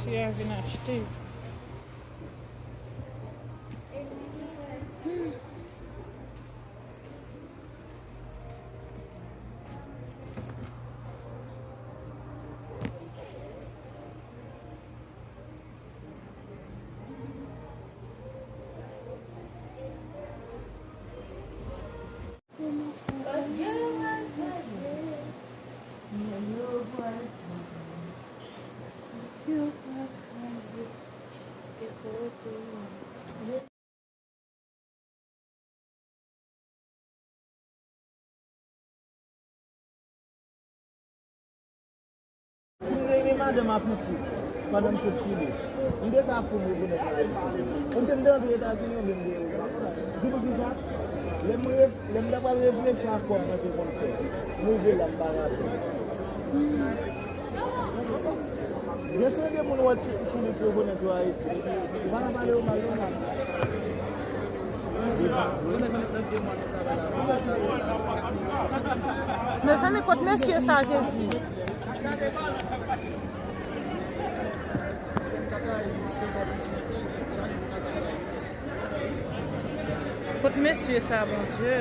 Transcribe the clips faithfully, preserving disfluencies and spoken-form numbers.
Mesye a vin achte. Si m te gen madanm ak pitit pandan m sot Chili, m te ka fou m rekonèt Ayiti. Ou m te m te antre Etazini, ou m te m te rekonèt. Di poukisa? Lè m re-, lè m ta pral reflechi a kòb mwen te konn fè, m rive la m pa raple. Gen seri moun ou wè Chi-, Chili ki rekonèt yo Ayiti. Ou pa ka pale yo mal non, man. Mezanmi, kot mesye sa, Jezi? Kot mesye sa, Bondye?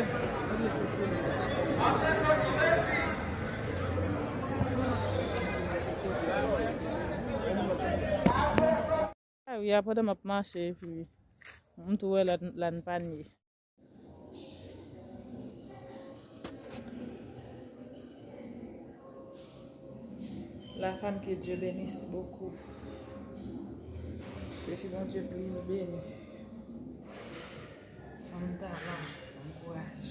Ah wi, a pandan m ap mache, epi m tou wè la, la n pa nye. La femme que Dieu bénisse beaucoup. Se fi Bondye plis beni. Fanm talan, fanm kouraj.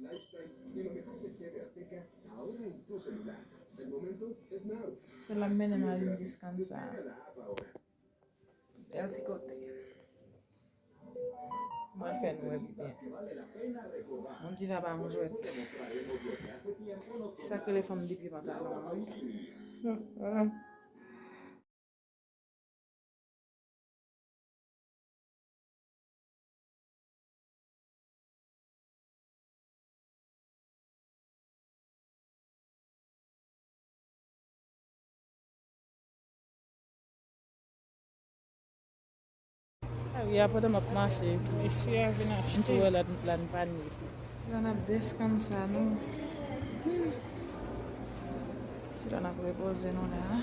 Lifestyle, y lo mejor de T V Azteca, ahora en tu celular. El momento es now. Se la m mennen mari m deskann sa. Bèl ti kote. Mwen fè nou wè byen. Yon diva pa yon jwèt. Se sa k rele fanm de pye pantalon an, wi. Hmm, hmm. Ah wi, a pandan m ap mache, mesye a vin achte. M tou wè la, la n pa nye. La n ap deskann sa nou. Se la n ap repoze nou la.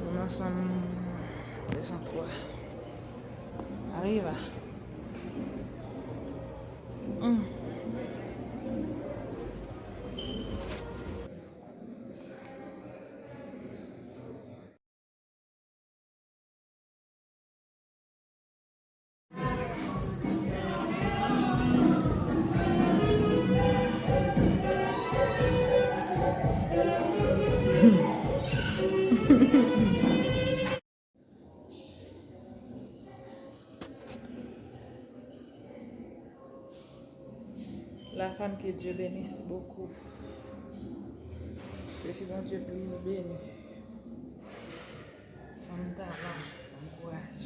Nou nan chanm de san twa. Arriba. Mm. La femme que Dieu bénisse beaucoup. Se fi Bondye plis beni. Fanm talan, fanm kouraj.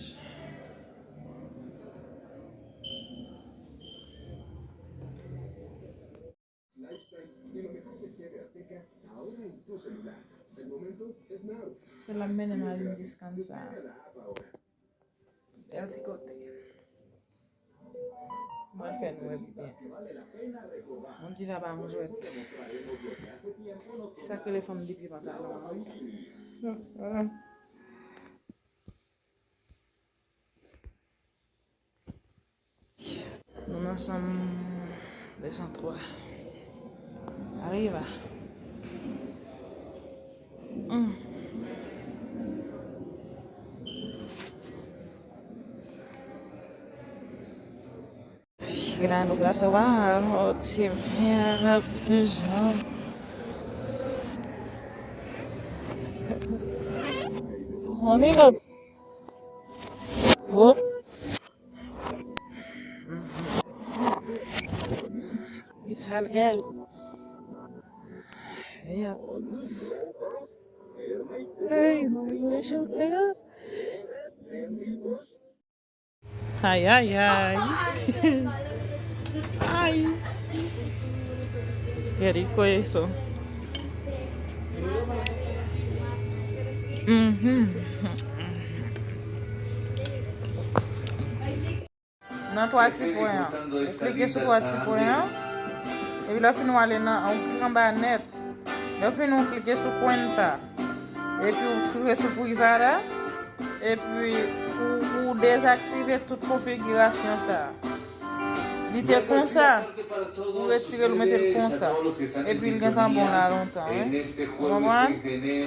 Lifestyle, y lo mejor de T V Azteca, ahora en tu celular. El momento es now. Se la m mennen mari m deskann sa. Bèl ti kote. Mwen fè nou wè byen. Yon diva pa yon jwèt. Se sa k rele fanm de pye pantalon an, wi. Hmm, hmm. Nou nan chanm de san twa. Arriba. Mm. Grandu la se va, o, se mwen ap bezwen. On y va. Hop. It's hot, guys. Yeah. Hey, no, you wish you could. Ay, ay, ay. Ay. Qué rico eso. Mhm. Nan twa ti pwen an. Ou klike sou twa ti pwen an. Epi lè w fin ou ale nan, ou klike anba nèt. Lè w fin ou klike sou kwenta. Epi ou klike sou privada. Epi ou, ou dezaktive tout konfigirasyon sa a. Li te konsa. Ou retire l, ou mete l konsa. Epi l gentan bon la lontan, wi. Ou konprann?